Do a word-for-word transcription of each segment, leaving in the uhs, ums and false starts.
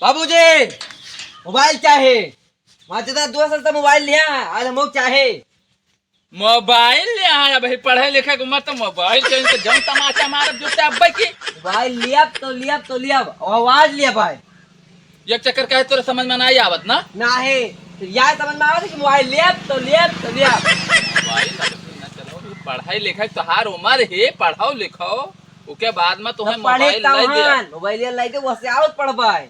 बाबूजी, मोबाइल चाहे। वहाँ जितना दोस्त है, सब मोबाइल लिया है, आज हमको चाहे। मोबाइल लिया है, अबहीं पढ़े लिखे के उम्र तो मोबाइल के, इनके जौन तमाचा मारब जुटता अब्बे की। मोबाइल लिया तो लिया तो लिया, आवाज लिया भाई। एक चक्कर कहे तोरे समझ में नाहीं आवत ना? नाहीं, तो या समझ में आवत है कि मोबाइल लिया तो लिया तो लिया। मोबाइल अब ना चलाओ, पढ़ाई लिखाई तोहार उम्र है, पढ़ाओ लिखाओ, ओके बाद में तुम्हें तो पढ़े मोबाइल लाई दे। तहन, मोबाइल लाई दे, वैसे आवत पढ़बाई।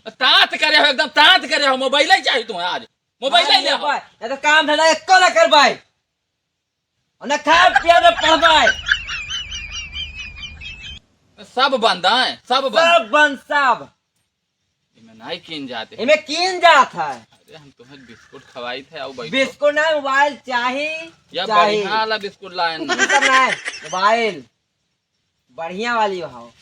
तात करे हो, एकदम तात करे हो, मोबाइल ही चाहिए तुम्हें आज, मोबाइल ही ले आओ। ना तो काम धंधा एको ना करबाई, और ना खाए पिए ना पढ़बाई। सब बंद है, सब बंद। सब बंद, सब। इमे नाहीं कीन जाते। इमे कीन जात है। अरे हम तुम्हें बिस्कुट खवाई थे, आओ बैठो। बिस्कुट ना, मोबाइल चाही, या चाही। बढ़िया वाला बिस्कुट लाए ना। बिस्कुट सब ना है, मोबाइल। बढ़िया वाली हो।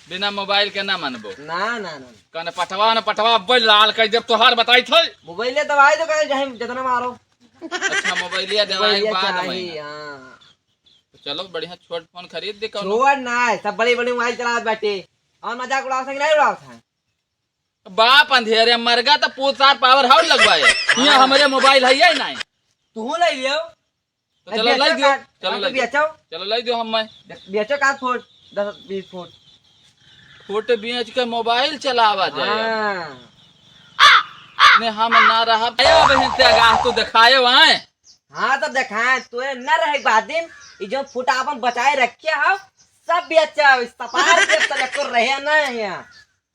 बिना मोबाइल के ना मनबो। ना, ना, ना। कन पटवा न पटवा, अब्बे लाल कर देब तोहार, बताई थे। मोबाइले दवाई दो, कहे जहीं जितना मारो। अच्छा, मोबाइलिया देवाई के मोबाइलिया बाद चाहिए, में ना। हाँ। तो चलो, बढ़िया छोट फोन खरीद दे कौनो। छोट ना है, सब बड़ी बड़ी मोबाइल चलावत बाटे। और मजाक उड़ावत है कि नाहीं उड़ावत है? बाप अंधेरे मरगा तो पूत सार पावर हाउस लगवाए। हाँ। यहाँ हमरे मोबाइल है ही नाहीं। तू ले लियो। तो ए, चलो, लाई बेचो दियो, का? चलो, हाँ, तो लाई दियो। बेचो। चलो, लाई दियो हम मैं। बे-, बेचो का फुट? दस बीस फुट। फुट बेच के मोबाइल चलावा जाए। हाँ। ने हम ना रहब। आयो बहिन ते आगाह तू देखाए वाए। हाँ, तो देखाए, तू न रहे बाद दिन, ई जो फुट आपन बचाए रखे हो, सब बेचो, सपार के तले को रहे ना है यहाँ।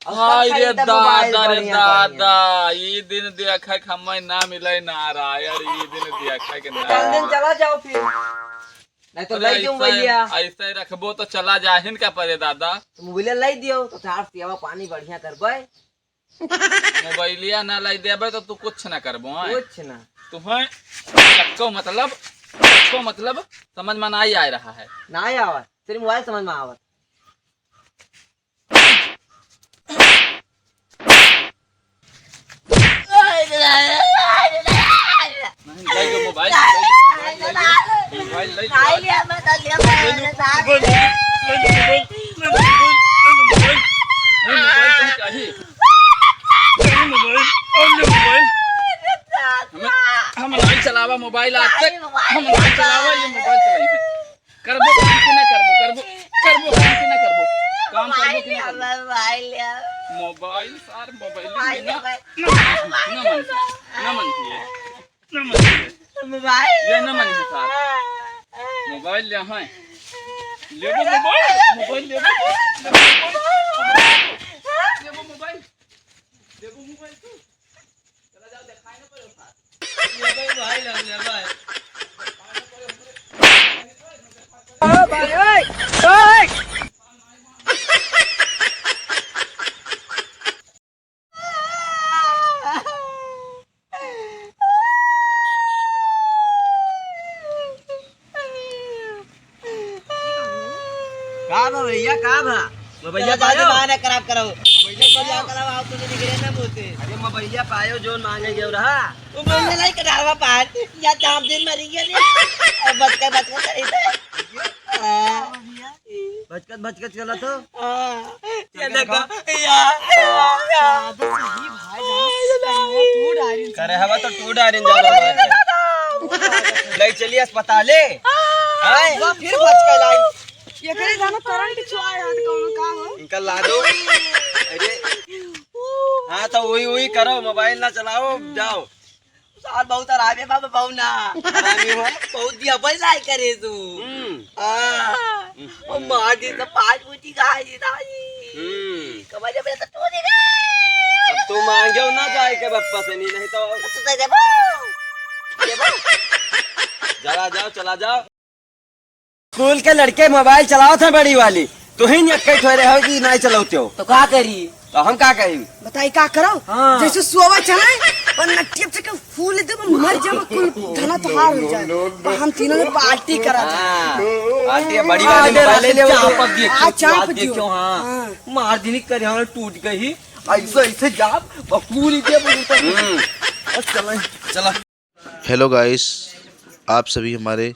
और सब हाय रे खरीदे मोबाइल दादा रे बढ़िया, दादा, बढ़िया। ई दिन देखे के हमें ना मिले नारायण, ई दिन देखे के ना। कल दिन चला जाओ फिर, नहीं तो अरे लाई दूं ऐसे, मोबाइलिया। ऐसे रखबो तो चला जाहिन का परे दादा। तो मोबाइलिया लाई दियो तो चार सेवा पानी बढ़िया करबे। मोबाइलिया ना लाई देबे तो तू कुछ ना करबो, हैं? कुछ ना। तुम्हें चक्को मतलब, चक्को मतलब समझ में ना ही आ रहा है। ना ही आवत, सिर्फ मोबाइल समझ में आवत। नहीं, लाई दो मोबाइल, लाई दो मोबाइल, लाई दो मोबाइल, लाई दो। मोबाइल, लाई दो मोबाइल, लाई दो मोबाइल, लाई दो मोबाइल, लाई दो मोबाइल। नहीं, मोबाइल तुम चाहिए। नहीं, मोबाइल, और ले मोबाइल। हम, हम नहीं चलावा मोबाइल आज तक, हम नहीं चलावा, ये मोबाइल चलाइए। करबो काम कि ना करबो, करबो, करबो काम कि ना करबो, काम करबो कि ना करबो? मोबाइल यार। मोबाइल सार, मोबाइल मोबाइल, बिना मोबाइल। ना, ना मन से, ना मन से, ना मन से। मोबाइल। ये ना मन से सार। मोबाइल ले हैं। लेबो मोबाइल, मोबाइल लेबो, लेबो मोबाइल, लेबो मोबाइल, लेबो मोबाइल तू। चला जाओ, देखाई ना पड़े उठा। ले भाई, भाई, ले, ले भाई। का बा भैया, का बा? मोबाइलिया चला, पायो? दिमाग ना खराब करो। मोबाइलिया चला, पायो? चला, आओ, तू तो निकले ना मुँह से। अरे, मोबाइलिया पायो, जोन माँगे गयो रहा। वो मोबाइलिया लाई के डालवा पार, या चार दिन मरी गया रे। अब बच के, बच के करी थे। हाँ। भचकत भचकत चला तो। हाँ, ये देखो, या, या, या। आदत से ही भाई जान, तू डायरी करे हवा तो तू डायरी जाना है। ले चलिए अस्पताले। हाँ। वो फिर भचके लाई। ये करे जानो करंट छुआ यार कौनो का हो? इनका ला दो। अरे। हाँ तो वही वही करो, मोबाइल ना चलाओ, जाओ। सार बहुत हरामी है बाबा, बहुत ना। हरामी हो? बहुत दिया भाई लाई करे तू। हम्म। हाँ। हम्म। और मार दी तो पाँच बूटी खाई दी दाई। हम्म। कमर जब तो तू नहीं गए। अब तू मांगे ना जाए के बप्पा से नहीं, नहीं तो तू दे देबो। देबो। चला जाओ, चला जाओ। स्कूल के लड़के मोबाइल चलावत हैं बड़ी वाली, तुहिन एक्के ठोरे हो कि नाहीं चलावते हो। तो का करी? तो हम का करी? बताई का करो? हाँ। जैसे सोवा चढ़ाए और नटिया से के फूल दे, मर जाओ, कुल धना तोहार हो जाए। तो हम तीनों में पार्टी करा था। हाँ, पार्टी है बड़ी वाली, हाँ, मोबाइल ले ले, चाप अब देखियो, हाँ, चाप चाप दियो। देखियो, हाँ। हाँ। मार देनी करे, हाँ, टूट गई। ऐसे, ऐसे जाप, बकूरी दे, बोलता। हम्म। बस चलो। चलो। हेलो गाइस, आप सभी हमारे